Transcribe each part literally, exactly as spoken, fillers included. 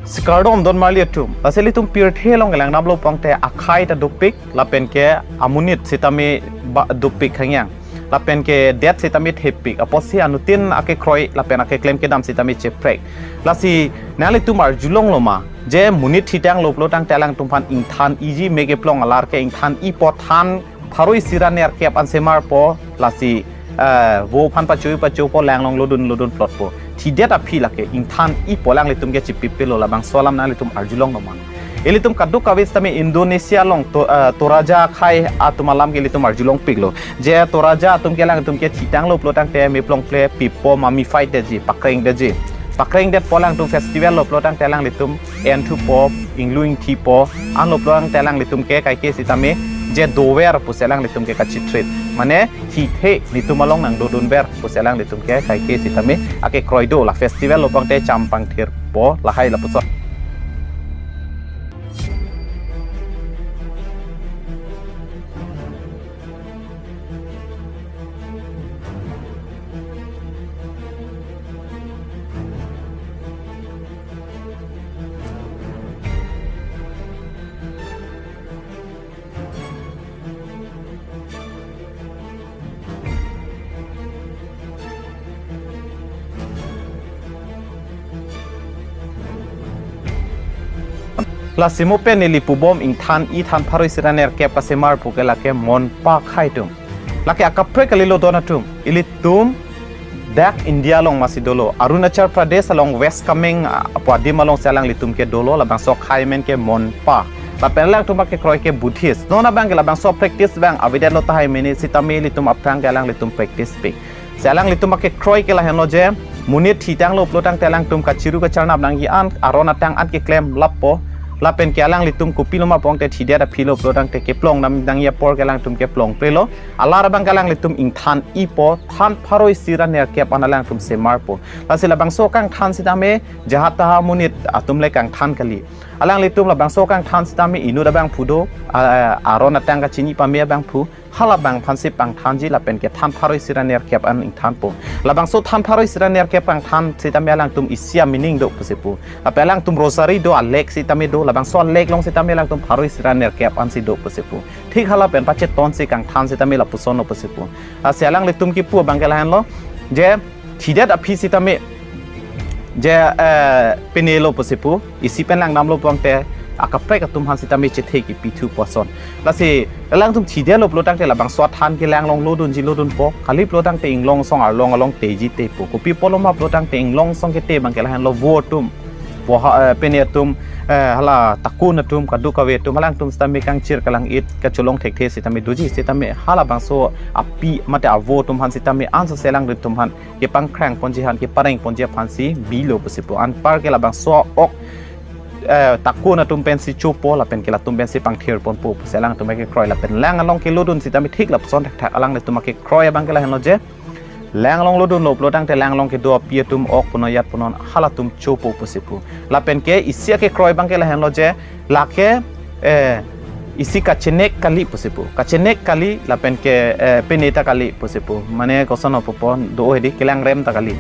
Kardom don marli atum. Lasi ilitum pirthe along kelang damlo pulote akhai ta dopik, lapen ke amonit sitame ba-, dopik khangyang. Lapen ke det sitame thepik. Apotsi anuttin akekroi lapen akeklem kedam sitame cheprek. Lasi nanglitum arjulonglo ma, je monit thitanglo pulo tangte alangtum aphan ingthan iji, me keplong alar ke ingthan ipo, than pharo isi ra nerkep an semarpo, lasi, eh, vo aphan pacho pachopo, lang along lodun lodun plotpo. Thidet aphi lake ingthan ipo, alanglitum ke chipipelo, labangso alam nanglitum arjulonglo ma. Ilitum kadokave sitame Indonesia along to-, eh, Toraja akhai atum alam ke ilitum arjulongpiklo. Je Toraja atum ke alangtum ke thitanglo pulo tangte meplong ple pipo, mummified detji, pakrengdetji. Pakrengdetpo, alangtum festival lo pulo tangte alanglitum enthupo, inglu ingthipo, anlo pulo tangte alanglitum ke kaike sitame je dover pusi alanglitum ke kachitrit. Mane thithe netum along nangdodunver pusi alanglitum ke kaike sitame akekroi do, la festival lo pulote cham pangthirpo, lahai lapuson. Lasi mo pen neli pubom ingthan i, than pharo isi ra nerkep kasemarpo ke lake Monpa akhai atum. Lake akaprek kalilo don atum. Ilitum dak India along masi dolo. Arunachal Pradesh along West Kameng, ah, apo adim alongsi alanglitum ke dolo, labangso akhai amen ke Monpa. Lapen alangtum akekroi ke Buddhist. Non abang ke labangso practice abang avedetlo tahai mene sitame ilitum aphrang ke alanglitum practice pik. Si alanglitum akekroi ke lahenlo je, monit thitanglo pulo tangte alangtum kachiru kacharnap nangji an, aron atang an keklem lappo. Lapen ke alanglitum kopilo ma pulote thidet aphilo pulo tangte keplong dam nangji apor ke alangtum keplong prelo. Alar abang ke alanglitum ingthan ipo, than pharo isi ra nerkep an alangtum semarpo. Lasi labangso kangthan sitame jahat taha monit atum le kangthan kali. Alanglitum labangso kangthan sitame inut abangphu do, a-, a-, aron atang kachini pame abangphu, halabang aphansi pangthanji lapen ke than pharo isi ra nerkep an ingthanpo. Labangso than pharo isi ra nerkep kangthan sitame alangtum isi a-meaning do pusi pu. Lapen alangtum rosary do, alek sitame do, labangso alek along sitame alangtum pharo isi ra nerkep ansi do pusi pu. Thik hala pen pachetonsi kangthan sitame lapusonlo pusi pu. Lasi alanglitum kipu abang ke lahenlo je thidet aphi sitame je, eh, penelo pusi pu, isi pen lang damlo pulote akaprek atum aphan sitame chethe kipithu puson. Lasi alangtum thidetlo pulo tangte labangso athan ke lang along lodunji lodunpo, kali pulo tangte inglong song arlong along teji tepo. Kopi apotlo ma pulo tangte inglong song kete abang ke lahenlo vo atum, boha, eh, pene atum, eh, hala takun atum, kadokave atum, alangtum sitame kangchir kalang-it, kacholong thekthe sitame doji, sitame halabangso api mate avo atum aphan sitame ansose alanglitum aphan kepangkrang ponji aphan, kepareng ponji aphansi bilo pusi pu. Anpar ke labangso ok, eh, takun atum pensi chopo, lapen ke latum pensi pangthir ponpo pusi alangtum akekroi. Lapen lang along kelodun sitame thik lapuson thakthak, alanglitum akekroi abang ke lahenlo je, lang along lodunlo pulo tangte lang along kedo api atum, ok punon, yat punon, halatum chopo pusi pu. Lapen ke isi akekroi abang ke lahenlo je, lake, eh, isi kachenek kali pusi pu. Kachenek kali lapen ke, eh, pene ta kali pusi pu. Mane koson opo pu do hedi, kelang rem ta kali.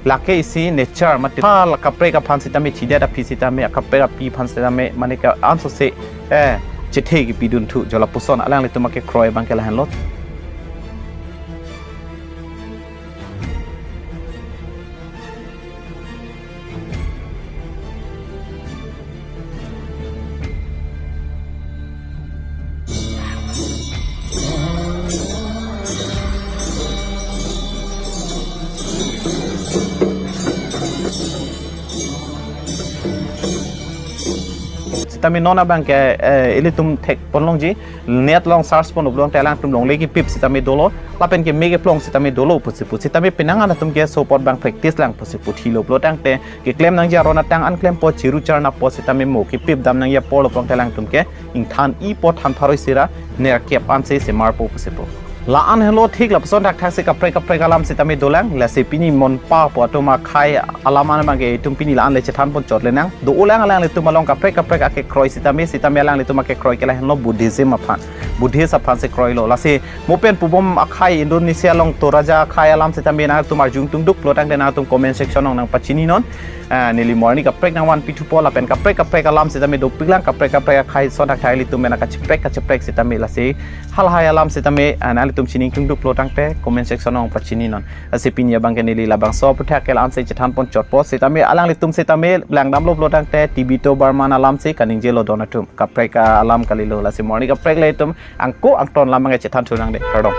Lake isi nature mate hal akaprek aphan sitame, thidet aphi sitame, akaprek api aphan sitame, mane ke ansose, eh, chethe kipidunthu, jo lapuson alanglitum akekroi abang ke lahenlo. Sitame non abang ke, eh, ilitum thek ponlongji, net along search pon ublong telang atum longle kipip sitame dolo, lapen ke me keplong sitame dolo pusi pu. Sitame penang an atum ke sopot abang practice lang pusi pu, thilo pulo tangte keklem nangji aron atang an klempo, chiru charnappo, sitame mo kipip dam nangji apor lo pulo tangte alangtum ke ingthan ipo, than pharo isi ra nerkep ansi semarpo pusi pu. La-an helo thik lapuson thakthak si kaprek kaprek alam sitame dolang. Lasi pini Monpa pu atum akhai alam an abangke itum pini la-an le chethan pon chot le nang. Do-olang alanglitum along kaprek kaprek akekroi sitame, sitame alanglitum akekroi ke lahenlo Buddhism aphan. Buddhist aphan si kroilo. Lasi mo pen pubom akhai Indonesia along Toraja akhai alam sitame nangtum arjung tungduk pulotangte nangtum comment section along nangpachini non. Ah, neli mo arni kaprek nangvanpi thupo lapen kaprek kaprek alam sitame dopiklang, kaprek kaprek akhai son thakthak ilitum pen kacheprek kacheprek sitame lasi halahai alam sitame, ah, nanglitum chining tungduk pulotangte comment section along pachini non. Lasi pini abangke neli labangso aphuthak ke la-an si chethan pon chotpo sitame alanglitum sitame langdamlo pulotangte Tibito Barman alam si kaningjelo don atum. Kaprek, ah, alam kalilo. Lasi mo arni kaprek le itum angko angton alam abangke chethan thu nangde. Kardom.